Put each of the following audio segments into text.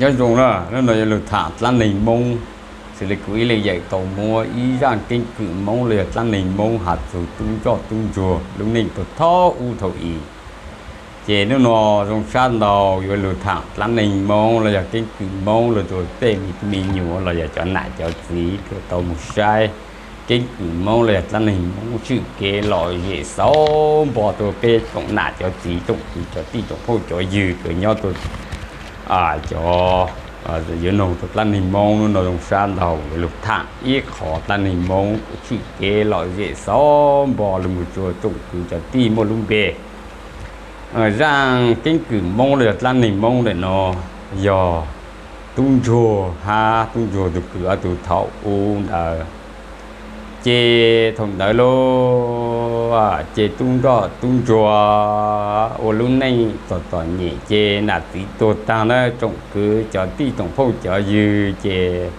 Nyob zoo na, hnub no yuav lug tham dlaab neeg Moob, xws le kuv ib leeg yawm tau muab ib zaaj keeb kwm Moob los yog dlaab neeg Moob has txug tub ntsoj tub ntsuag lub neej thaum thaum ub thaum i. Ces hnub no zoo sab ntau yuav lug tham dlaab neeg Moob los yog keeb kwm Moob los rua tej me tub me nyuam los yog cov nam cov txiv kws tau moog saib keeb kwm Moob los yog dlaab neeg Moob tshwm kev lom zem xauv npo rua peb tsoom nam cov txiv tsoom kwv cov tij tsoom phooj cov ywg kws nyob rua cov yuav noog rua dlaab neeg Moob. Hnub no zoo sab ntau yuav lug tham ib qho dlaab neeg Moob kuv tshwm kev lom zem xauv npo lug moog rua tsoom kwv cov tij muaj lub npe. Zaaj keeb kwm Moob los yog dlaab neeg Moob ntawm no yog tub ntsuag hab tub ntsuag tug kwv ob tug thaum ub ntawd. Ces thaum ntawd lauj, ces tub ntsoj tub ntsuag ua lub neej txom txom nyem ces nam txiv tuag taag na, tsoom kwv cov tij tsoom phooj cov ywg ces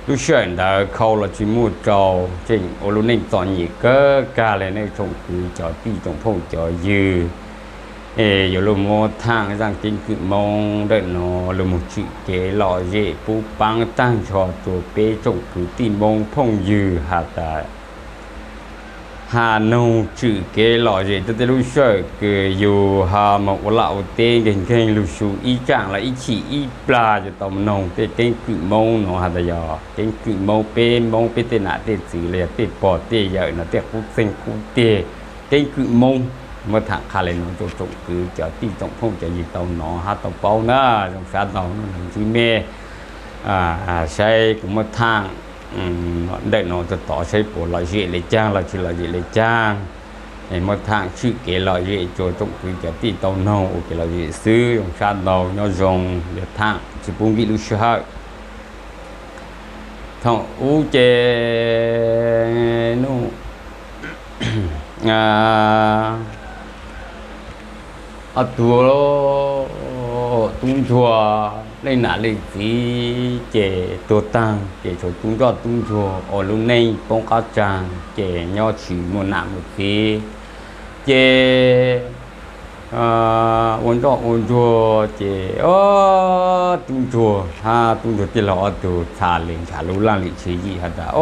lub sij hawm ntawd khau los tsis muaj rau, tseem ua lub neej txom nyem kawg kag le ne tsoom kwv cov tij tsoom phooj cov ywg. Es yuav lug muab thaam zaaj keeb kwm Moob ntawm no lug moog tshwm kev lom zem pub paab taag nrho rua peb tsoom kwv tij Moob phooj ywg has tas has noog tshwm kev lom zem tuaj tej lub sij hawm kws yug ha moog ua laj ua teb nkeeg nkeeg lug su ib zaam los ib chim ib plag yuav tau moog noog tej keeb kwm Moob no has tas yog keeb kwm Moob peb Moob peb tej nam tej txiv los yog tej pog tej yawm no tej qub txeeg qub teg keeb kwm Moob. Muab thaam qha le no rua tsoom kwv cov tij tsoom phooj cov ywg tau nov hab tau paub na. Zoo sab ntau ntsib mej saib kuv muab thaam ntawm no rua tod saib puas lom zem le caag los tsis lom zem le caag. Es muab thaam tshwm kev lom zem rua tsoom kwv cov tij tau noog ua kev lom zem xwb. Zoo sab ntau nyob zoo, yuav thaam tsis pub nkim lub sij hawm. Thaum ub ces nub ob tug tub ntsuag leej nam leej txiv ces tuag taag ces tshuav tub ntsoj tub ntsuag ua lub neej poob qab tsaag ces nyob tsis muaj nam muaj txiv. Ces ua ntsoj ua ntsuag ces tub ntsuag hab tub ntsuag tij laug ob tug txha le nrhav lub laj lim tswv yim has tas, o,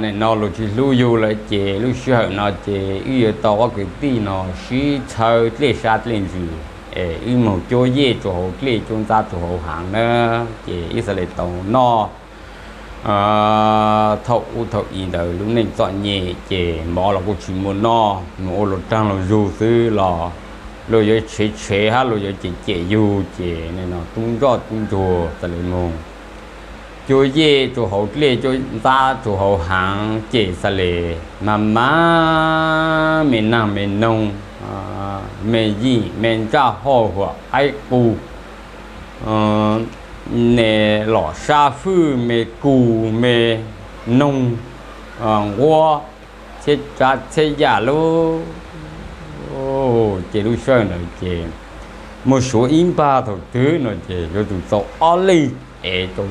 nim no luag tsis hlub yug lawm ces lub sij hawm no ces wb yuav tau ob kwv tij no sib txhawb dlej sab dlej ntsws es wb moog cuab yej rua hauv dlej cuab ntxab rua hauv haav na, ces wb xaav le tau noj. Thaum ub thaum i ntawd lub neej txom nyem ces mov los kuj tsis muaj noj, moog ua luas raag luas zug xwb los luag yuav tshev tshev hab luag yuav cem cem yug ces nim no tub ntsoj tub ntsuag xaav le moog cuab yej rua hauv dlej cuab ntxab rua hauv haav ces xaav le mas mas me naag me noog, me yim me ntsaj hoj huam qaib qus, ne lom sab fwj me kus me noog, nquab, txhiab tsav txhiab yam lub. Ces lub sij hawm ntawd ces moog suav ib npag thaum twg no ces yuav tsum txaus ob leeg ev rau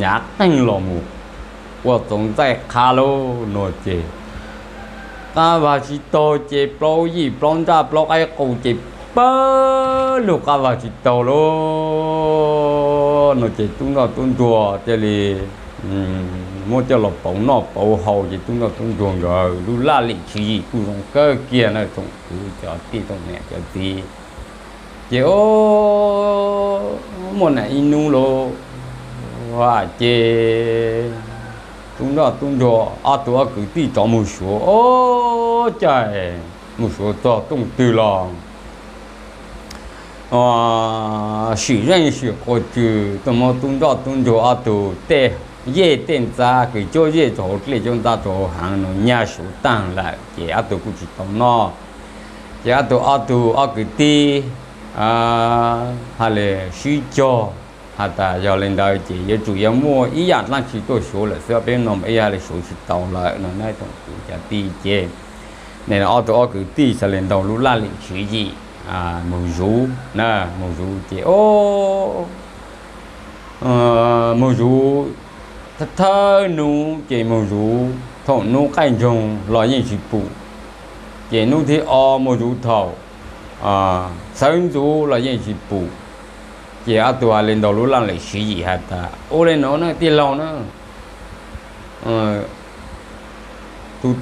nyav qeeg los mus ua txaus ntxaij qha lauj no ces qab vag tsis taug ces plaub yim plaub ntsaj plaub qaib qus ces pawg lug qab vag tsis taug lauj no ces tub ntsoj tub ntsuag thiaj li muab coj los pauv noj pauv haus ces tub ntsoj tub ntsuag nkawd lub laj lim tswv yim kuj zoo kawg kiag na tsoom kwv cov tij tsoom niam cov txiv. Ces muaj nam ib hnub lauj, ces tub ntsoj tub ntsuag ob tug ob kwv tij rov moog suav, o, cas moog suav txog rooj twg los swm zeej swm quas tsw tuaj muab tub ntsoj tub ntsuag ob tug tej yej tej ntxab kws cuab yej rua hauv dlej cuab ntxab rua hauv haav no nyag suav taag lawm ces ob tug kuj tsis tau noj. Ces ob tug ob tug ob kwv tij ha le sib cog has tas yog le ntawd ces yuav tsum yuav muaj ib yaam dlaab tsi tuaj suav lawm xwb, peb no mas ib yaam le suav tsis tau lawm no na tsoom kwv cov tij ces nim no ob tug ob kwv tij xaav le ntaus lub laj lim tswv yim moog zuv na, moog zuv ces o moog zuv thawj nub ces moog zuv thaum nub qaij ntsoog los yeej tsis pum, ces nub thib ob moog zuv thaum sawv ntxuv los yeej tsis pum, Ces ob tug hais li ntawd lub laj lim siv yim has tas, ua li no na tij laug na, kuv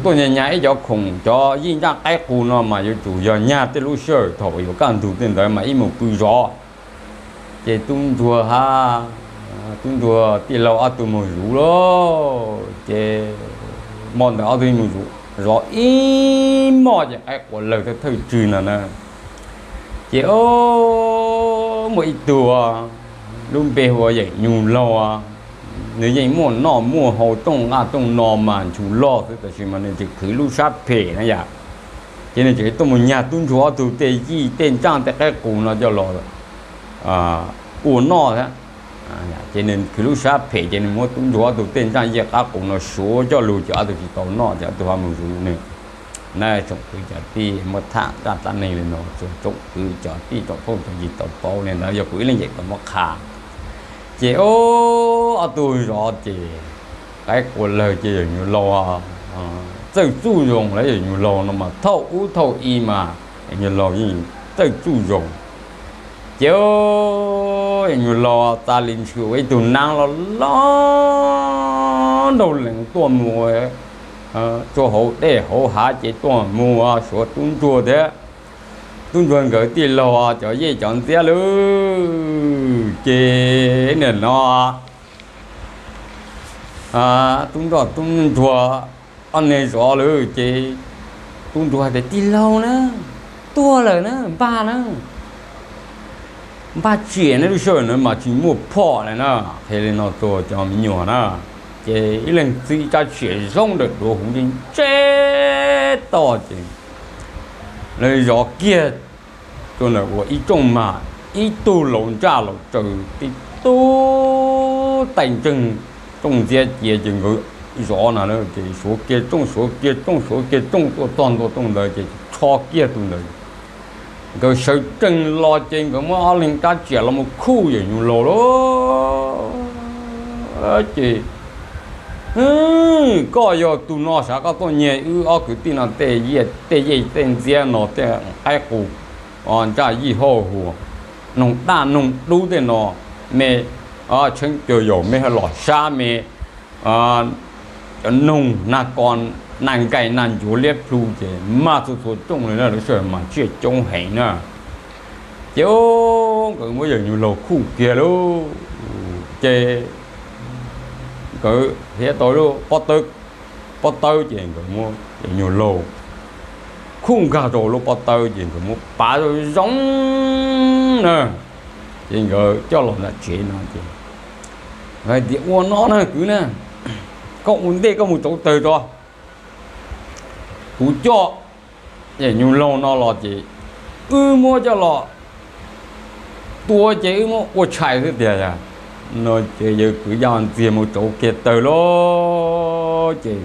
tuaj nyag nyag ib cov khoom cov yij ntsaj qaib qus no mas yuav tsum yog nyag tej lub sij hawm thaum yuav kaj ntug tej ntawd mas ib mus pw zov. Ces tub ntsuag hab, tub ntsuag tij laug ob tug mus zuv lawm ces hmo ntawd ob tug mus zuv, zov ib hmos ces qaib qua lawg thawj thawj tswg no na. Ces muaj ib tug lub npe hu ua Yawm Nyug Laug, nws yeej muaj noj muaj haus tooj nqaj tooj no mas nchuv loj xwb tab sis mas nws tseem khwv lub sab phem na yom. Ces nws tseem tuaj mus nyag tub ntsuag ob tug tej yij tej ntsaj tej qaib qus no coj los ua noj thiab. Ces nws khwv lub sab phem ces nws muab tub ntsuag ob tug tej ntsaj yij qaib qus no suav coj lug ces ob tug tsis tau noj ces ob tug ho mus zuv nws. Na tsoom kwv cov tij, muab tham zaj dab neeg li no txhua tsoom kwv cov tij tsoom phooj ywg tau paub li ntawd, yog kuv ib leeg ces tau muab qha. Ces ob tug zov ces qaib qua lawg ces Yawm Nyug Laug txawj txuj zoo lawm, Yawm Nyug Laug no mas thauj ub thauj i mas Yawm Nyug Laug yeej txawj txuj zoo. Ces Yawm Nyug Laug tas li ntshw ua ib tug naab loj loj nraug lees tuaj mus rua hauv dej hauv hav ces tuaj mus suav tub ntsuag thiab tub ntsuag nkawd tij laug cov yej cov ntxiab lawm. Ces nim no tub nroj tub ntsuag ob neeg zov lawm ces tub ntsuag hais tias, tij laug na, tuag lawm na, npaj na, npaj tsiam na, lub sij hawm no mas tsis muaj phom lawm na. Qhia li no rua cov me nyuam na, ces ib leeg txwb ib rab tsiam zoo ntawm duav huv ntsej ntseb toj ces lawv zov kiag rua ntawm ua ib rooj mas ib tug laus ntsaj laus tsaws tib tug tais ntseeg rooj ntxiab cia ces nkawd zov na ces suav kiag rooj suav kiag rooj suav kiag rooj tuaj txog ntua rooj ntawd ces rho kiag tus ntawd. Nkawd sawv tsees los ces nkawd muab ob leeg rab tsiam los mus khuj Yawm Nyug Laug lawm ces, koj yog tus no sav, koj tuaj nyiag wb ob kwv tij no tej yej tej ntxiab no tej qaib qus, ntsaj yij hauj lwm, noog daj noog dub tej no, me tsheeb caug yaus me los sab me cov noog nag ko nag nkaim nag ncuav liab plhu ces mag txhua txhua rooj li na, lub sij hawm mas tsiaj coob heev na. Ces nkawd muab Yawm Nyug Laug khuj kiag lawm ces nkawd thiab tau lub pob tawb, pob tawb ces nkawd muab Yawm Nyug Laug khuj nkag rau lub pob tawb ces nkawd muab pav zoo zoo na, ces nkawd coj los nram tsev no ces hais tias, ua no na kwv na, koj ua ntej koj mus rauv taws tso, kuv coj Yawm Nyug Laug no los ces wb muab coj los tua ces wb muab ua tshais xwb tiag. No ces yawg kwv yaj ntxiag mus rauv kiag taws lawm ces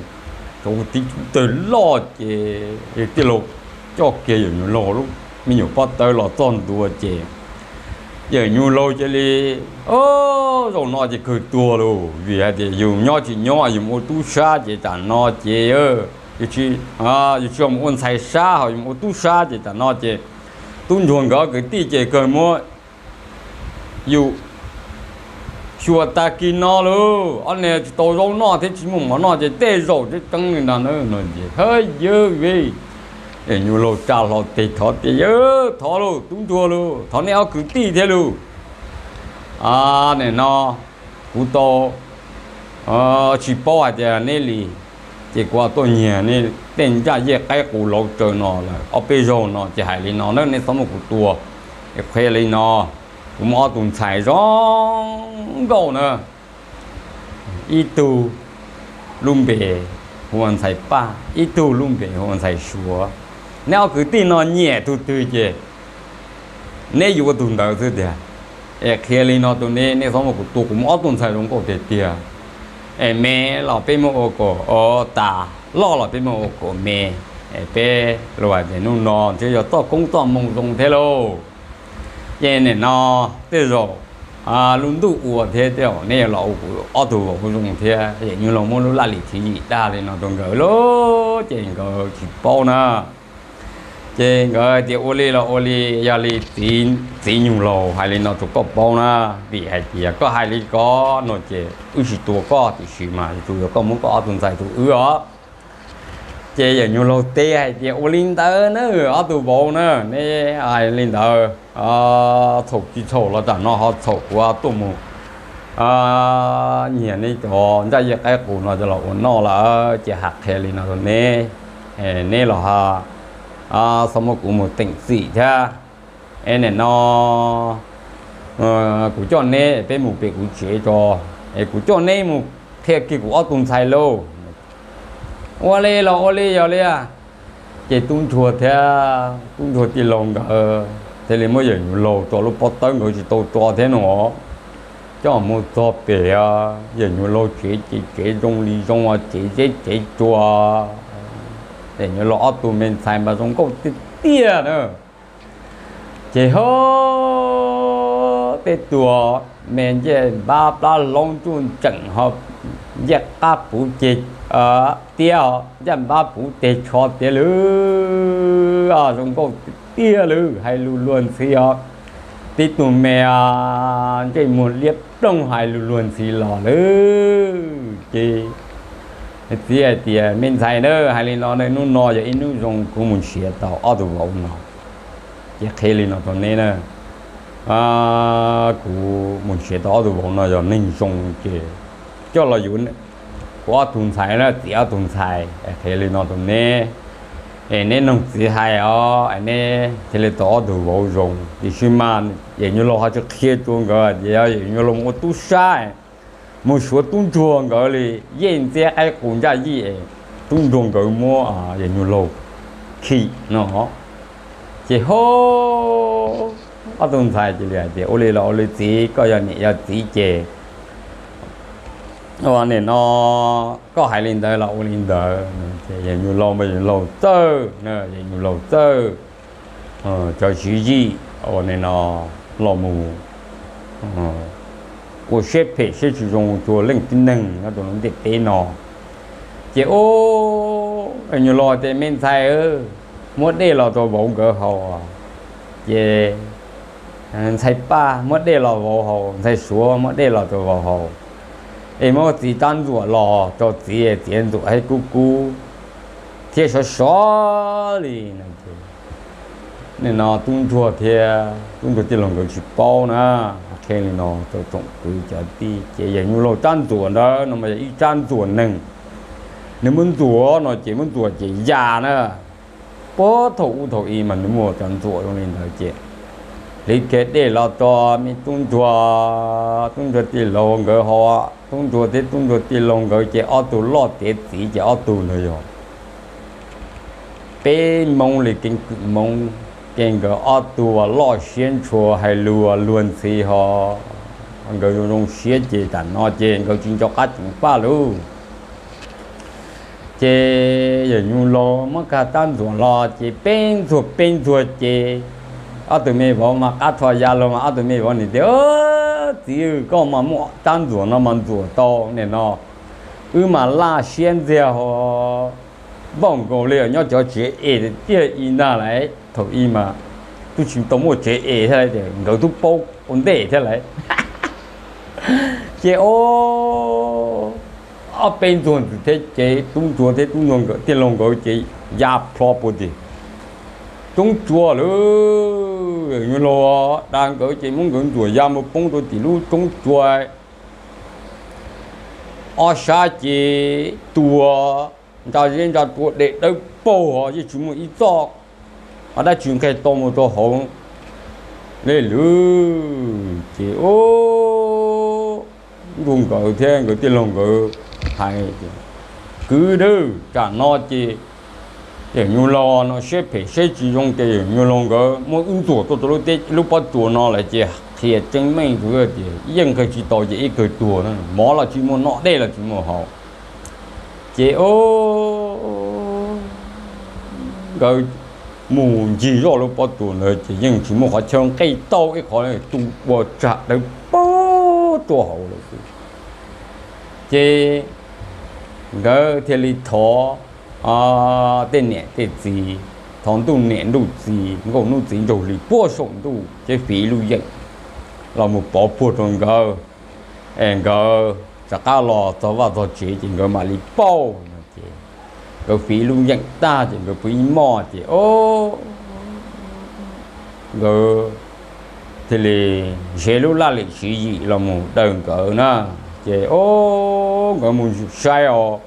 rauv tib tug taws loj ces tij laug coj kiag Yawm Nyug Laug lub me nyuam pob tawb los txog ntua ces Yawm Nyug Laug cia li, zaum no ces kawg tuag lauj, vim hais tias yus nyob tsis nyob yus mus ua tub sab ces tam no ces yus tsis yog mus ua ntxhais sab ho yus mus ua tub sab ces tam no ces tub ntsuag nkawd kwv tij ces kawg muab yus xyuas tag kis no lauj, ob niag tsis tau zaub noj thiab tsis muaj mov noj ces tej zaum tseeb tseeb li ntag na. No ces hawb yawg ve, Yawm Nyug Laug tsa hlo tes thov tias, yawg thov lauj, tub ntsuag lauj, thov nej ob kwv tij thiab lauj, nim no kuv tau tsis paub hais tias neb li, ces kuv tuaj nyiag neb tej ntsaj yej qaib qus laus tsaws no lawm ob peb zaug no ces hais li no na, neb txhob muab kuv tua. Qhia li no, kuv muaj ob tug ntxhais zoo nkauj na, ib tug lub npe hu ua ntxhais Paj, ib tug lub npe hu ua ntxhais Suav. Neb ob kwv tij no nyiam tus twg ces neb yuav tus ntawd xwb tiag. Es qhia li no rau neb, neb txhob muab kuv tua, kuv muaj ob tug ntxhais zoo nkauj tiag tiag. Es me los peb muab ua kom tas, loj los peb muab ua kom me, es peb los hais tias hnub no ntshe yog txoj koob txoj moo zoo thiab lauj. Ces nim no tej zaum lub ntuj ua thiab tej zaum neb yuav los ua kuv ob tug vauv zoo thiab. Yawm Nyug Laug muab lub laj lim thib yim dag li no rau nkawd lauj, ces nkawd tsis paub na. Ces nkawd tias ua li los ua li, yog li txiv, txiv nyuj laug hais li no rau koj paub na, vim hais tias koj hais li ko no ces wb tsis tua koj, tiam sis mas tsuas yog koj muab koj ob tug ntxhais rau wb os. Ces yawm nyuj laug teb hais tias ua li ntawd na, ob tug vauv na, neb hais li ntawd, txhaum tsis txhaum los tam no ho txhaum kuv tuaj mus nyiag neb cov ntsaj yij qaib qus no coj los ua noj lawm, ces hais qhia li no rau neb, neb los txhob muab kuv mus teem txim thiab. Es nim no kuv coj neb, peb mus pem kuv tsev tso, es kuv coj neb mus qhia kiag kuv ob tug ntxhais lauj. Ua li los ua li, yog li. Ces tub ntsuag thiab tub ntsuag tij laug nkawd thiaj li muab yawm nyuj laug tso lub pob tawb, nkawd tsis tau tso thiab no, coj mus txog pem yawm nyuj laug tsev, ces tsev zoo li zoo, tsev zeb tsev tsua. Yawm nyuj laug ob tug me ntxhais mas zoo nkauj tiag tiag na. Ces ho tej tus me ncej npab plab hloob tsuj ntseem ho ncej qab puv ceg tiab, ncej npab puv teg tsho tiab lawm, zoo nkauj tiag lawm, hais lus luag ntxhi os. Tib tug me ntsej muag liab ploog hais lus luag ntxhi los lawm. Ces txiv hais tias me ntxhais na, hais li no, hnub no yog ib hnub zoo, kuv mus nrhiav tau ob tug vauv no. Ces qhia li no rau neb na, kuv mus nrhiav tau ob tug vauv no yog neeg zoo, ces coj los yuav kuv ob tug ntxhais na, txiv ob tug ntxhais. Qhia li no rau neb, es neb noog txiv hais os, es neb thiaj li tau ob tug vauv zoo. Tiam sis mas yawm nyuj laug ho tsis qhia rau nkawd, ces yog yawm nyuj laug mus ua tub sab, mus suav tub ntsuag nkawd li, yej ntxiab qaib qus ntsaj yij, tub ntsuag nkawd muab yawm nyuj laug khi no. Ces ho ob tug ntxhais cia li hais tias ua li los ua li txiv, koj yog niam yog txiv ces ua nim no koj hais li ntawd los ua li ntawd. Yawm nyuj laug mas yawm laug txawj, yawm nyuj laug txawj cov tswv yim ua nim no los mus ua siab phem siab tsis zoo rau leej tib neeg nyob rau lub ntiaj teb no. Ces yawm nyuj laug tias me ntxhais, muab dej los rau vauv nkawd haus. Ces ntxhais Paj muab dej los vauv haus, ntxhais Suav muab dej los rau vauv haus, es muab txiv rab ntxuam los rau txiv, txiv ntxuam hib kub kub thiab sov sov li no. Nim no tub ntsuag thiab tub ntsuag tij laug nkawd tsis paub na, qhia li no rau tsoom kwv cov tij, ces yawm nyuj laug rab ntxuam ntawd no mas yog ib rab ntxuam neeg. Nws muab ntxuam no ces muab ntxuam ces ya na, puag thaum ub thaum i mas nws muaj cov ntxuam zoo li ntawd ces hliv kiag dej los rau me tub ntsuag, tub ntsuag tij laug nkawd haus. Tub ntsuag thiab tub ntsuag tij laug nkawd ces ob tug loj tiav txiv ces ob tug ntawd yog peb Hmoob li keeb kwm Hmoob, ces nkawd ob tug loj siab ntshua hais lus luag ntxhi ho. Nkawd zoo zoo siab ces tam no ces nkawd tsis nco qab tseem faj lauj. Ces yawm nyuj laug muab kiag rab ntxuam los ces peb ntxuag peb ntxuag ces ob tug me vauv mas qab rho ya los mas ob tug me vauv nim tias, Txiv, koj mas muaj rab ntxuam no mas ntxuam tau nim no wb mas laj siab ntxiag ho. Npaum nkaus li nyob cov tsev es tiag i ntag lauj. Thaum i mas twb tsis tau muaj tsev es thiab lauj, nkawd twb paub ua ntej thiab lauj. Ces ob peb ntxuag ntxiv thiab ces tub ntsuag thiab tub ntsuag nkawd tij laug nkawd ces ya plho puag tim roob tsua lawm. Yawm nyuj laug da nkawd ces muab nkawd ntxuam ya mus poob rau tim lub roob tsua. Ob sab ces tua ntsa zeb ntsa tua dej dawb paug ho yeej tsis muaj ib txoj ho dab tsi nqeg tau mus rau hauv li lawm. Ces ntsuag nkawd thiab nkawd tij laug nkawd hais tias, Kwv, tam no ces yawm nyuj laug no siab phem siab tsis zoo ces yawm nyuj laug nkawd muab wb ntxuam tuaj rau lub pob tsuas no lawm ces qhia tseeb meej rau tias yeej nqeg tsis tau ces ib kawg tuag, mov los tsis muaj noj, dej los tsis muaj haus. Ces nkawd mus ncig zoj lub pob tsuas ntawd ces yeej tsis muaj qhov chaw nqeg tau ib qho, tu ua tsag dawb paug rau hauv lawm xwb. Ces nkawd thiaj li thov tej niam tej txiv thaum ntuj niam ntuj txiv, nkauj hnub txiv nraug hli puag saum ntuj, ces fiv ib lub yeem los mus pov puag rau nkawd, es nkawd rov qab los txog vaj txog tsev ces nkawd mam li paub no ces, nkawd fiv ib lub yeem tag ces nkawd pw ib hmos ces o, nkawd thiaj li nrhiav lub laj lim tswv yim los mus daws nkawd na. Ces o, nkawd mus saib os,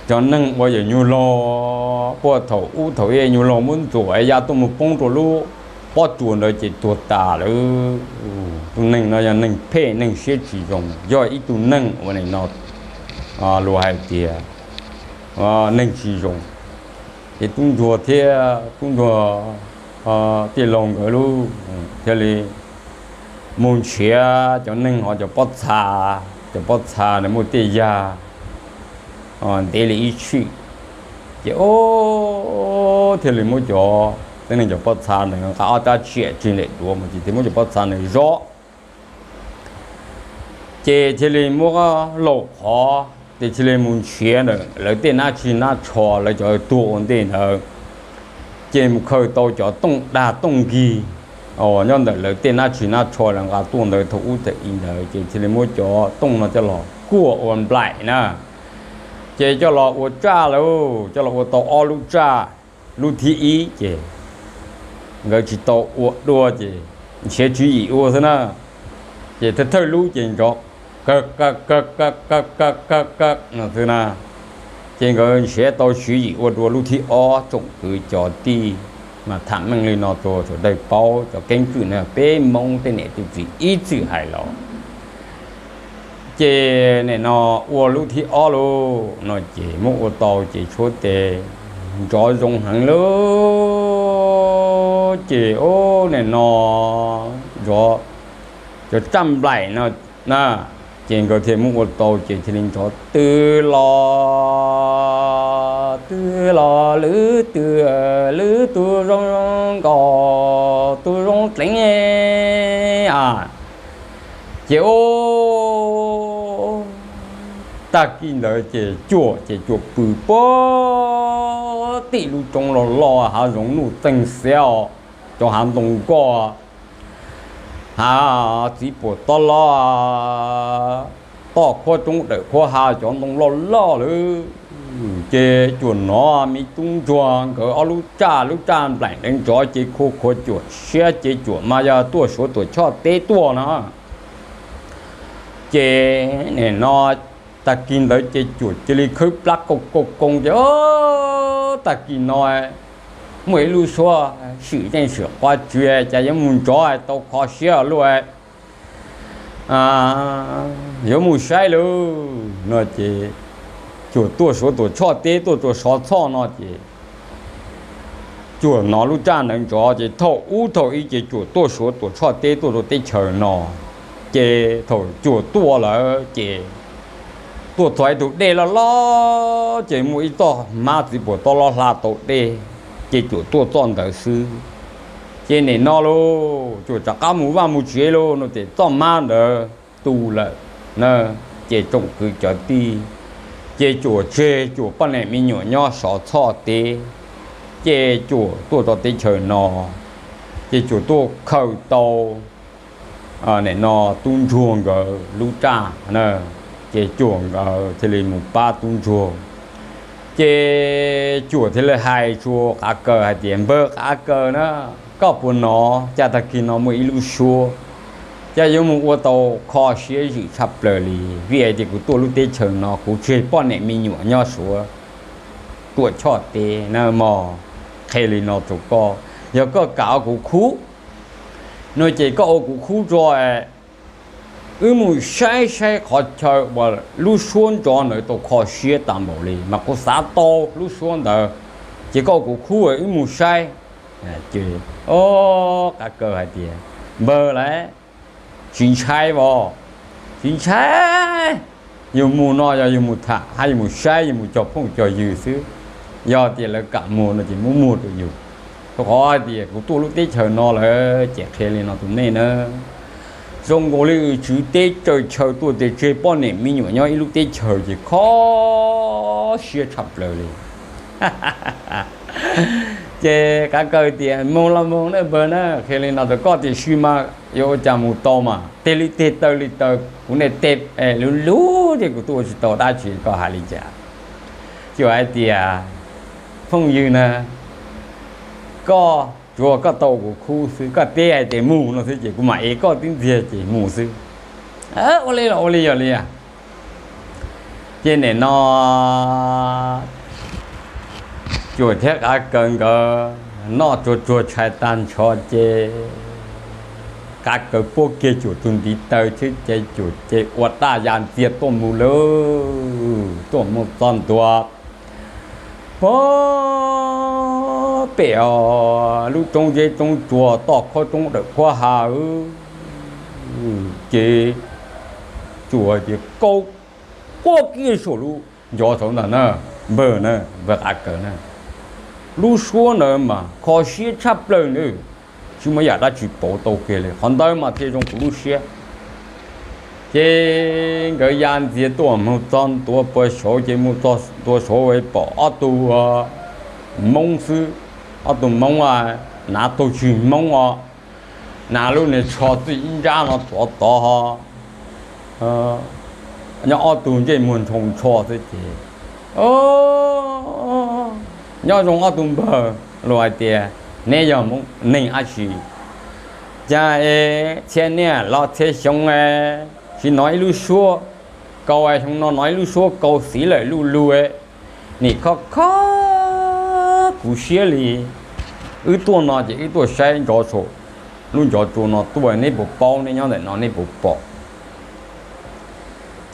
cov neeg uas yawm nyuag laug, puag thaum ub thaum ub nyuag laug muab ntxuam ya tuaj mus poob rau lub pob tsuas ntawd ces tuag tas lawm. Tus neeg no yog neeg phem, neeg siab tsis zoo, yog ib tug neeg uas nim no luag hais tias neeg tsis zoo. Ces tub ntsuag thiab tub ntsuag tij laug nkawd lub thiaj li mus nrhiav cov neeg hos cov pob txha, cov pob txha ntawd muaj tej yag ntev li ib tshim. Ces o, thiaj li muab cov tib neeg cov pob txha ntawd nqa ob rab tsiam tseg ntam duav mus ces thiaj muab cov pob txha ntawd zov. Ces thiaj li muab laum qhov ces thiaj li mus nrhiav ntawm lawv tej nab tsi nab tsho, lawv cov tuag ua ntej ntawd. Ces mus khaws tau cov tooj dag tooj nkig nyob ntawm lawv tej nab tsi nab tsho lawv nqa tuaj ntawd thaum ub thaum i ntawd ces thiaj li muab cov tooj no coj los kuaj ua nplaim na. Ces coj los ua tsaj lawm, coj los ua tau ob lub tsaj. Lub thib ib ces nkawd tsis tau ua dua ces nrhiav tswv yim ua xwb na. Ces thawj thawj lub ces nrov kawg kawg kawg kawg kawg kawg kawg kawg no xwb na. Ces nkawd nrhiav tau tswv yim ua dua lub thib ob. Tsoom kwv cov tij, mas tham meej li no rau sawv daws paub, cov keeb kwm na, peb Hmoob tej niam tej txiv ib txwm hais los. Ces nim no ua lub thib ob lauj no ces muab ua tau ces tshuav tes nrov zoo heev lauj. Ces ub nim no nrov cov tsaj nplaim no na, ces nkawd thiaj muab ua tau ces thiaj li nrov twb los twb los lwm tus, lwm tus zoo zoo nkaus tus zoo dleev a. Ces ub tag kis ntawd ces cuam ces cuam pw puag tim lub roob loj loj hav zoov nuj txeeg xiab os, cov hav ntoo nkoj, hav txiv puam tob loj, toj qhuab roob dawm qhuab hav cov ntoo loj loj lawm. Ces cuam hnov me tub ntsuag nkawd ob lub tsaj, lub tsaj nplaim deev nrov ces khua khuav cuam siab ces cuam mas yog tuaj suav tuam tshoj teb tuaj no. Ces nim no tag kis ntawd ces cuam cia li khawb plab koos koos koos ces tag kis no muaj ib lub suab swm yeej swm quav tsw, cas yuav mus nrov tau kho siab luaj, yuav mus saib lauj no ces cuam tuaj suav tuam tshoj teb tuaj rau sov txhoj no ces cuam hnov lub tsaj ntawd nrov ces thaum ub thaum i ces cuam tuaj suav tuam tshoj teb tuaj rau teb chaws no. Ces thaum cuam tuaj lawm ces tuaj txog ib tug dej loj loj ces muaj ib txoj hmab txiv puam tob loj hla tau dej, ces cuam tuaj txoj ntawd xwb. Ces nim no lauj cuam rov qab mus vaj mus tsev lauj no ces txoj hmab ntawd tu lawm na. Ces tsoom kwv cov tij, ces cuam tseg cuam poj niam me nyuam nyob sov txhoj teb, ces cuam tuaj rau teb chaws no, ces cuam tuaj khaws tau nim no tub ntsuag nkawd lub tsaj na. Ces cuam nkawd thiaj li mus pab tub ntsuag. Ces cuam thiaj li hais rau qav kaws hais tias npawg qav kaws na, koj puas hnov cas tag kis no muaj ib lub suab, cas yuav mus ua tau kho siab zwm tshaj plaws li, vim hais tias kuv tuaj lub teb chaws no kuv tseg poj niam me nyuam nyob suav tuam tshoj teb na mog. Qhia li no rau koj, yog koj kam ua kuv khub no ces koj ua kuv khub tso, wb mus saib saib qhov chaw uas lub suab nrov ntawd tau kho siab tas npaum li, mas kuv xav tau lub suab ntawd, ces koj ua kuv khub wb mus saib. Ces o, qav kaws hais tias npawg lauj, tsis ntshai os, tsis ntshai, yus mus no yog yus mus tham hab yus mus saib yus mus cog phooj cog ywg xwb. Yog tias lawv kam muag no ces muab muag rau yus, rau qhov hais tias kuv tuaj lub teb chaws no lawm ces qhia li no rau nej na, zoo nkaus li tswv teb tsaws chaw tuaj ces tseg poj niam me nyuam nyob ib lub teb chaws ces kho siab tshaj plaws li. Ces qav kaws tias, Moog los moog na npawg na, qhia li no rau koj tiam sis mas yuav ua cas mus tau mas, teg li teg taw li taw, kuv niam teg lug lug ces kuv tuaj ua tsis tau dab tsi, koj has li cas? Ces hais tias, Phooj ywg na, koj tsuav koj tau kuv khub xwb, koj teb hais tias mus no xwb ces kuv mam ev koj tib ntxiag ces mus xwb. Ua li los ua li yog li. Ces nim no Cuam thiab qav kaws nkawd noj tsuag tsuag tshais tag nrho ces qav kaws puab kiag Cuam tug ntiv taw xwb ces Cuam ces ua daj ya ntxiag tuaj mus lawm, tuaj mus txog ntua puag pem lub roob zeb roob tsuas toj khaub roob dawm khuab hav ces Cuam ces kaw quaj kiag saum lub ncov saud ntag na, npawg na, npawg qav kaws na. Lub suab ntawd mas kho siab tshaj plaws na, tsis muaj yam dab tsi pauv tau kiag li, qhov ntawd mas thiaj zoo kuv lub siab. Ces nkawd ya ntxiag tuaj mus txog ntua puag saud ces mus txog ntua saud pom ob tug Moob xwb, ob tug Moob, nav tug tsis Moob os, nav lub niag tsho txij ib nrab no tov tov ho nyob ob tug ntsej muag ntsho ntsho xwb ces nyob zoo ob tug npawg, luag hais tias, Neb yog Moob neeg dab tsi? Cas es txhia niaj los txhia xyoo es tsis hnov ib lub suab kaus, xyoo no hnov ib lub suab kaus xiv lawm luj lug, nim kho kho kuv siab li. Wb tuaj no ces wb tuaj saib ntov saum lub ncov tsua no tuaj, neb puas paub, neb nyob ntawm no neb puas pom?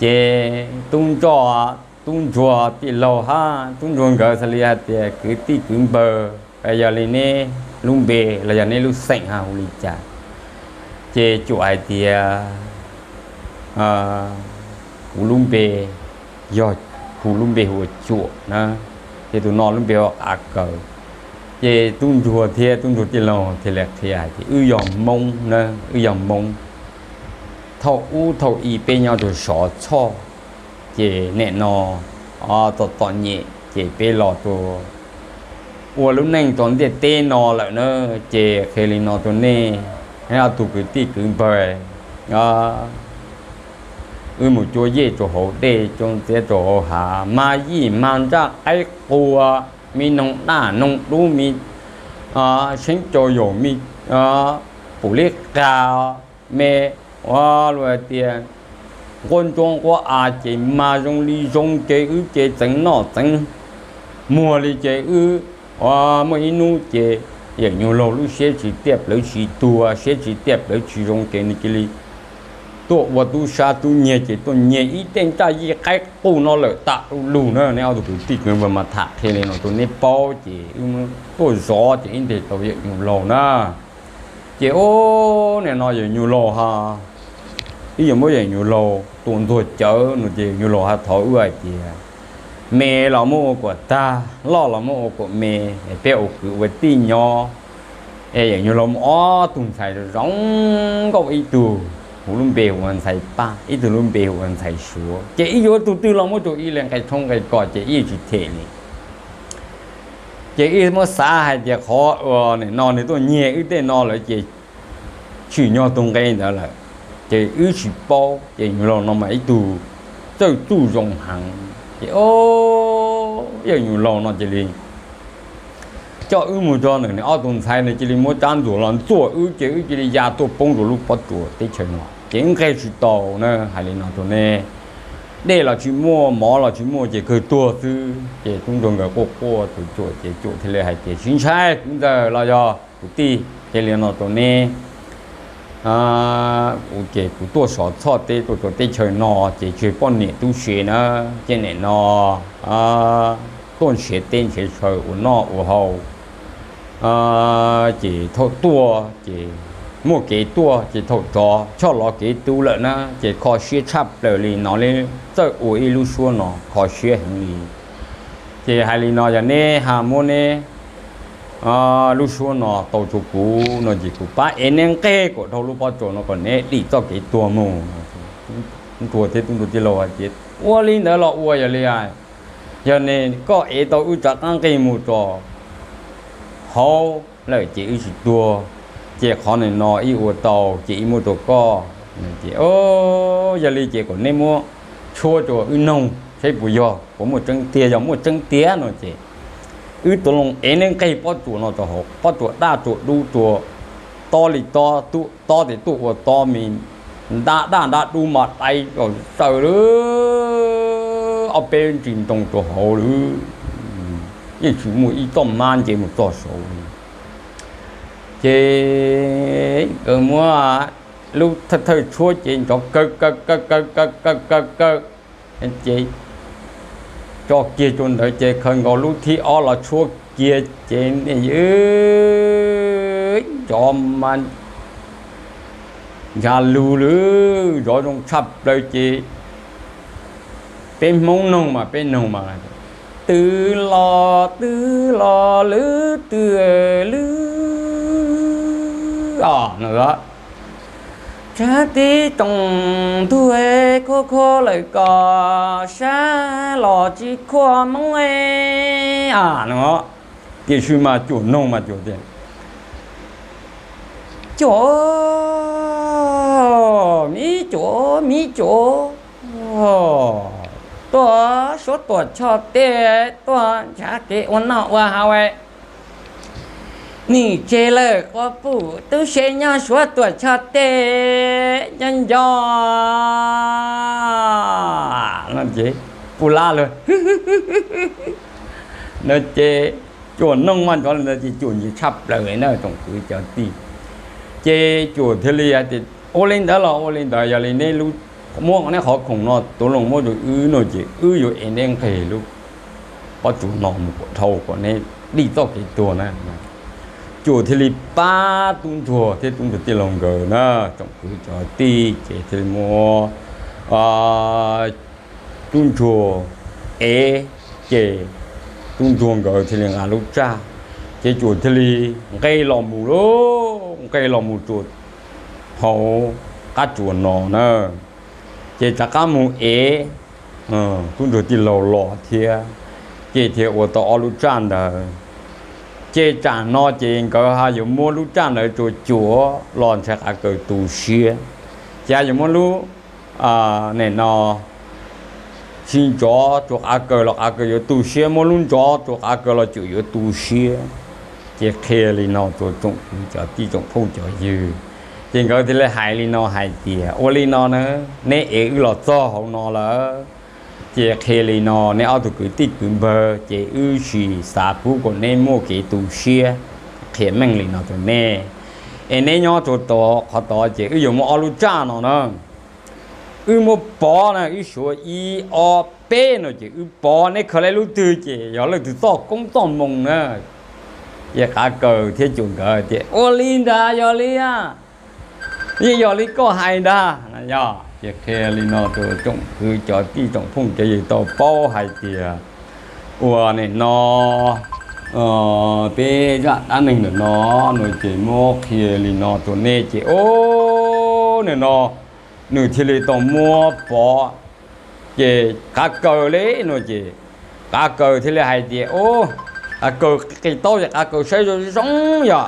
Ces tub ntsuag, tub ntsuag tij laug hab tub ntsuag nkawd xav li hais tias, Kwv tij kwv npawg, yog li neb lub npe los yog neb lub xeem hab hu li cas? Ces Cuam hais tias, Kuv lub npe yog, hu lub npe hu ua Cuam na, ces tus no lub npe hu ua qav kaws. Ces tub ntsuag thiab tub ntsuag tij laug thiaj li qhia hais tias, Wb yog Moob na, wb yog Moob. Thaum ub thaum i peb nyob rua Sov Txhoj, ces nim no txom txom nyem ces peb los rua ua lub neej rua ntiaj teb no lawm na, ces qhia li no rua nej, nej ob tug kwv tij kwv npawg, wb mus cuab yej rua hauv dej, cuab ntxiab rua hauv hav, mag yij mag ntsaj qaib qua, me noog daj noog dub, me seeb cau yaum, me pum lib qa, me ua luag tias nquab ntsuab nquab av, ces mag zoo li zoo, ces wb ces txeev noj txeev muag li, ces wb ua muaj ib hnub ces yawm Nyuj Laug lub siab tsis tiaj plawv tsis tuag, siab tsis tiaj plawv tsis zoo, ces nws cia li tuaj ua tub sab tub nyiag, ces tuaj nyiag ib tej ntsaj yij qaib qus no lawm tas lug na. Nej ob tug kwv tij kwv npawg mas tham qhia li no rua neb paub, ces wb tuaj zov ces ib nteg tau yawm Nyuj Laug na. Ces ua nim no yawm Nyuj Laug ha, wb yuav muab yawm Nyuj Laug tua ntxuag cawv no, ces yawm Nyuj Laug ha thov wb hais tias, Me los muab ua kuam tag, loj los muab ua kuam me, peb ua kwv ua tij nyob. Es yawm Nyuj Laug muaj ob tug ntxhais zoo nkauj, ib tug hu lub npe hu ua Ntxhais Paj, ib tug lub npe hu ua Ntxhais Suav, ces wb yuav tug twg los muab rua ib le nqe tshoob nqe kos ces wb tsis them li. Ces wb muab xav hais tias qhov uas nim no nws tuaj nyiag wb tej no lawm ces tsim nyog tus nqe ntawd lawm, ces wb tsis paub. Ces Nyuj Laug no mas ib tug txawj txuj zoo heev, ces yawm Nyuj Laug no cia li coj wb mus rua nws ob tug ntxhais, nws cia li muab rab ntxuag los ntxuaj wb, ces wb cia li ya tuaj poob rua lub pob tsuas teb chaws no, ces wb nqeg tsis tau na. Hais li no rua nej, dej los tsis muaj, mov los tsis muaj, ces kawg tuag xwb. Ces tub ntsuag nkawd quaj quaj tus Cuam, ces Cuam thiaj li hais tias, Tsis ntshai, kwv ntxawg los yog kwv tij, qhia li no rua neb, kuv ces kuv tuaj Sov Txhoj teb, tuaj rua teb chaws no ces tseg poj niam tub se na, ces nim no tuaj nrhiav teb nrhiav chaw ua noj ua haus, ces thaum tuaj ces muaj kev tuaj, ces thaum rov choj lov kev tu lawm na, ces kho siab tshaj plaws li no, txawj ua ib lub suab no kho siab heev li. Ces hais li no, yog neb ha muab neb lub suab no tau rua kuv no ces kuv pab ev neb nqeg kom dhau lub pob tsuas no kom neb dim txoj kev tuag mus. Tub ntsuag thiab tub ntsuag tij laug hais tias, Ua li ntawd los ua, yog li Yog ne koj ev tau wb rov qab nqis mus rau hauv lawm ces wb tsis tuag, ces qhov nim no ib ua tau ces ib muab rau koj. Ces, o, yog li ces kom neb muab tshuab rau wb noog saib puas yog, puas muaj tseeb tiag. Yog muaj tseeb tiag no ces wb tuav loo ev neb nqeg pob tsuas no rau hauv, pob tsuas daj tsuas dub tsuas tob li tob, tob tes tuaj ua tob me, ntab daj ntab dub mas dai saws lawm, ob peb ntsis ntoo rau hauv lawm, yeej tsis muaj ib txoj hmab nce mus txog saud li. Ces nkawd muab lub thawj thawj tshuab ces nrov kaw kaw kaw kaw kaw kaw kaw kaw, ces tso kiag rau ntawd ces khaws nkaus lub thib ob los tshuab kiag ces nej nrov mas ncha lug lawm, nrov zoo tshaj plaws ces peb Hmoob noog mas peb noog mas, twb los twb los lwm twg lwm os no. Tsab tib toom ntuj khuab khuab lawm ko, sab los tsis khuab Hmoob e no. Tiam sis mas cuam noog mas cuam tias, cuam, me cuam, me cuam, tuaj suav tuam tshoj tej, tuaj ntshav kev ua noj ua haus, nim tseg lawm quas pum tub se nyob suav tuam tshoj tej nco nco no ces pub lab lawm no ces cuam noog mas nrov li ntawd ces cuam ntsis tshaj plaws li na tsoom kwv cov tij. Ces cuam thiaj li hais tias, ua li ntawd los ua li ntawd, yog li neb muab neb qhov khoom no tuav loo muab rau wb no ces wb yuav ev neb nqeg lub pob tsuas no mus kom dhau kom neb dim txoj kev tuag na. Cuam thiaj li pab tub ntsuag thiab tub ntsuag tij laug nkawd na, tsoom kwv cov tij ces thiaj li muab tub ntsuag ev, ces tub ntsuag nkawd thiaj li nqa lub tsaj, ces cuam thiaj li nqes los mus lauj, nqes los mus rau hauv qab tsuas no na. Ces rov qab mus ev tub ntsuag tij laug los thiab, ces thiaj ua tau ob lub tsaj ntawd. Ces tsam no ces nkawd ho yuav muab lub tsaj ntawd rau cuam los ntshai qav kaws tu siab, ces ho yuav muab lub nim no tsis ntsov rau qav kaws los qav kaws yuav tu siab, muab lub ntsov rau qav kaws los cuam yuav tu siab. Ces qhia li no rau tsoom kwv cov tij tsoom phooj cov ywg, ces nkawd thiaj li hais li no hais tias, ua li no na, neb ev wb los txog hauv no lawm, ces qhia li no, neb ob tug kwv tij kwv npawg ces wb tsis xav pub kom neb muaj kev tu siab, qhia meej li no rau neb. Es neb nyob rau qhov tod ces wb yuav muab ob lub tsaj no na, wb muab pov na, wb suav ib ob peb no ces wb pov, neb khaws tau lub twg ces yog leej twg txoj koob txoj moo na. Ces qav kaws thiab cuam nkawd tias, ua li ntawd yog li, yeej yog li koj hais ntag. Yog ces qhia li no rau tsoom kwv cov tij tsoom phooj cov ywg tau paub hais tias, ua nim no peb zaj dab neeg ntawm no, no ces muab qhia li no rau nej ces, o, nim no nws thiaj li tau muab pov, ces qav kaws li no ces qav kaws thiaj li hais tias, o, qav kaws qis taub ces qav kaws saib zoo zoo yom,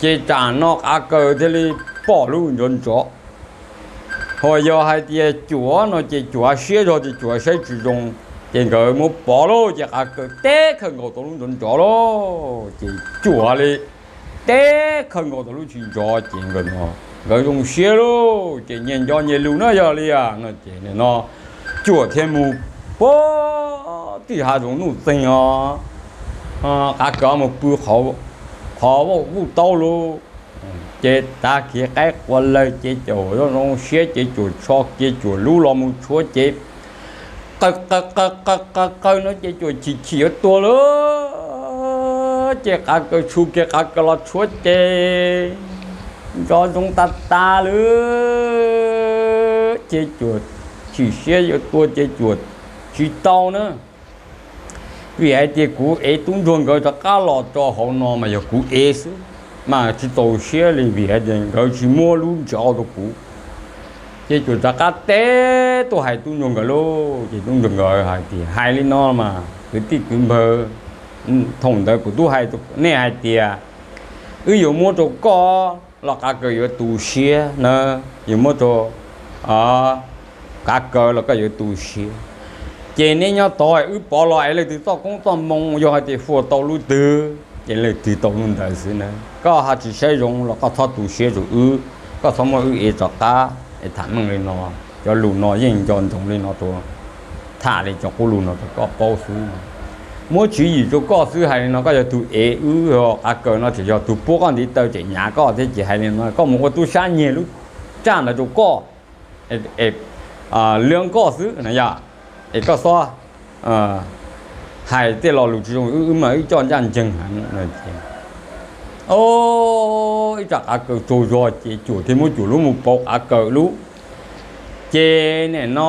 ces tsam no qav kaws thiaj li pom lub ntsov ntsov. Ho yog hais tias cuam no ces cuam siab zog ces cuam saib tsis zoo, ces nkawd muab pov lauj ces qav kaws teb khaws nkaus tau lub ntsov ntsov lauj, ces cuam li teb khaws nkaus tau lub tsis ntsov, ces nkawd, nkawd zoo siab lauj, ces nyias nco nyias lus na, yog li no ces nim no cuam thiaj mus pag tim hav zoov nuj txeeg os, qav kaws mus pw qhov vuj taub lauj. Ces tag kis qaib qua lawg ces cuam zoo zoo siab ces cuam tsho kiag cuam lub los mus tshuab ces qaws qaws qaws qaws qaws qaws no ces cuam chim chim yuav tuag lawm. Ces qav kaws tshum kiag qav kaws los tshuab ces ntsov zoo tas tas lawm ces cuam chim siab yuav tuag ces cuam tsis tau na. Vim hais tias kuv ev tub ntsuag nkawd rov qab los rau hauv no mas yog kuv ev xwb, mas tsis txaus siab li vim hais tias nkawd tsis muab lub ntsov rau kuv. Ces cuam rov qab teb tuaj hais tub ntsuag nkawd lauj. Ces tub ntsuag nkawd hais tias, hais li no mas kwv tij kwv npawg, thaum ntawd kuv twb hais nej hais tias wb yuav muab rau koj los qav kaws yuav tu siab na, yuav muab rau qav kaws los koj yuav tu siab. Ces neb nyob tod wb pov los es leej twg txoj koob txoj moo yog hais tias fuam tau lub twg ces leej twg tau lub ntawd xwb na. Koj ho tsis saib zoo los koj txhob tu siab rau wb, koj txhob muab wb ev rov qab es tham meej li no. Cov lus no yeej nco ntsoov li no rau, tham li cov qub lus no rau koj paub xwb. Muab tswv yim rau koj xwb, hais li no koj yog tus ev wb, qav kaws no tseem yog tus puab koj ntiv taw tseem nyav koj thiab. Ces hais li no koj mus ua tub sab nyiag lub raj ntawd rau koj, lwv nkoj xwb na yom. Es koj txhob hais tej lo lus tsis zoo, wb mas wb coj ncaj ncees heev no ces, o, ib raj qav kaws tsaug zog ces cuam thiaj muab cuam lub mus pauv qav kaws lub. Ces nim no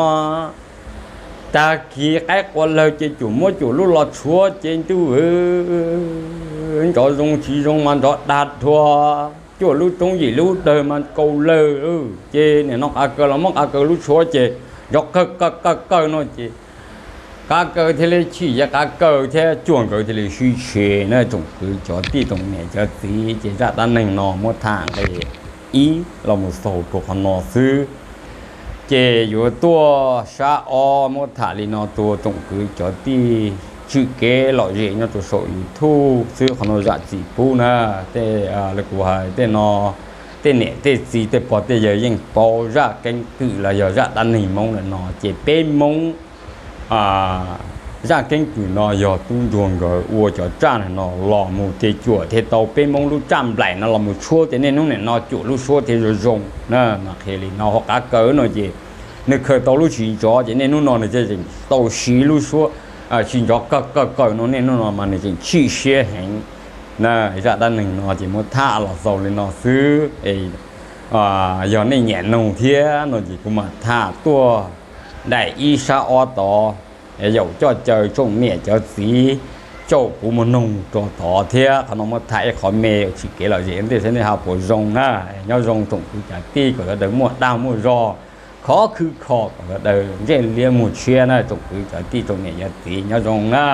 tag kis qaib qua lawg ces cuam muab cuam lub los tshuab ces ntuj, nrov zoo tsis zoo mas nrov dag rhuav, cuam lub roob yim lub dawg mas kaus lawg. Ces nim no qav kaws los muab qav kaws lub tshuab ces nrov qawg qawg qawg qawg no ces qav kaws thiaj li chim, ces qav kaws thiab cuam nkawd thiaj li sib tshe na. Tsoom kwv cov tij tsoom niam cov txiv, ces zaj dab neeg no muab tham nqe ib los mus xaus rau qhov no xwb. Ces yuav tuaj sab ob muab tham li no rau tsoom kwv cov tij tswm kev lom zem nyob rau saum YouTube xwb. Qhov no zam txim pub na, tej, kuv hais tej no, tej niam tej txiv tej pog tej yawg yeej paub zaj keeb kwm los yog zaj dab neeg Hmoob lawm no. Ces peb Hmoob zaj keeb kwm no yog tub ntsuag nkawd ua cov raj no los mus ces cuam thiaj tau peb Hmoob lub raj nplaim no los mus tshuab ces niaj hnub nim no cuam lub suab thiaj zoo zoo na. Mas qhia li no, ho qav kaws no ces nws khaws tau lub tsis ntsov ces niaj hnub no nws thiaj tseem tau siv lub suab tsis ntsov kawg kawg kawg no, niaj hnub no mas nws tseem chim siab heev na. Zaj dab neeg no ces muab tham los xaus li no xwb. Yog nej nyiam noog thiab no ces kuv mam tham tuaj daim ib sab ob tod, yaum coj caw tsoom niam cov txiv caum kuv mus noog rau tod thiab. Qhov no muab tham ib qho me tswm kev lom zem ntej saib nej ho puas zoo na. Nyob zoo tsoom kwv cov tij, kom sawv daws muaj dag muaj zog, khov khwv kho kom sawv daws ntsej liab muag tshiab na tsoom kwv cov tij tsoom niam cov txiv, nyob zoo na.